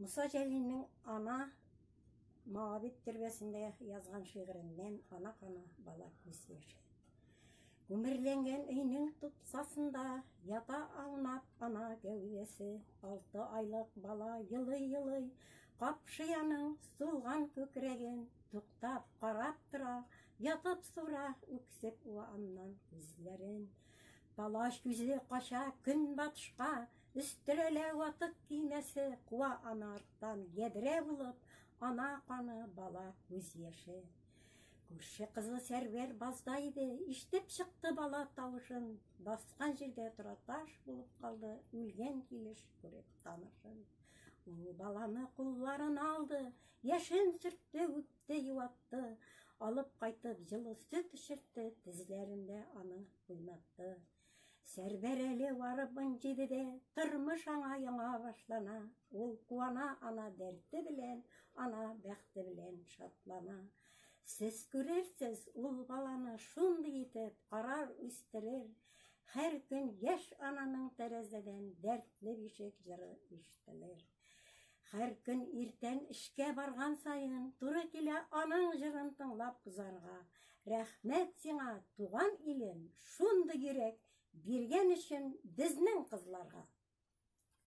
Муса Җәлилнең Ана Моабит төрбәсендә язган шигыреннән Ана каны, бала күз яше. Күмерләнгән өйнең тупсасында ята аунап ана гәүдәсе. 6 айлык бала елый-елый капшый аның сулган күкрәген, туктап карап тора, ятып сура, үксеп уа аннан күзләрен. Палач күзе кача көнбатышка, Өстерәлә ватык көймәсе, Куа аны арттан ядрә булып, Ана каны, бала күз яше. Күрше кызы Сәрвәр базда иде, Ишетеп чыкты бала тавышын, Баскан җирдә тораташ булып калды, Үлгән килеш күреп танышын. Ул баланы кулларына алды, Яшен сөртте, үпте, юатты, Алып кайтып җылы сөт эчертте, Тезләрендә аны уйнатты. Сәрвәр әле барып 17-дә, тормыш аңа яңа башлана. Ул куана ана дәрте белән, ана бәхте белән шатлана. Сез күрерсез, ул баланы шундый итеп карар, үстерер. Һәр көн яшь ананың тәрәзәдән дәртле бишек җыры ишетелер. Һәр көн иртән эшкә барган саен туры килә аның җырын тыңлап узарга. Рәхмәт сиңа, туган илем, шундый йөрәк биргән өчен безнең кызларга.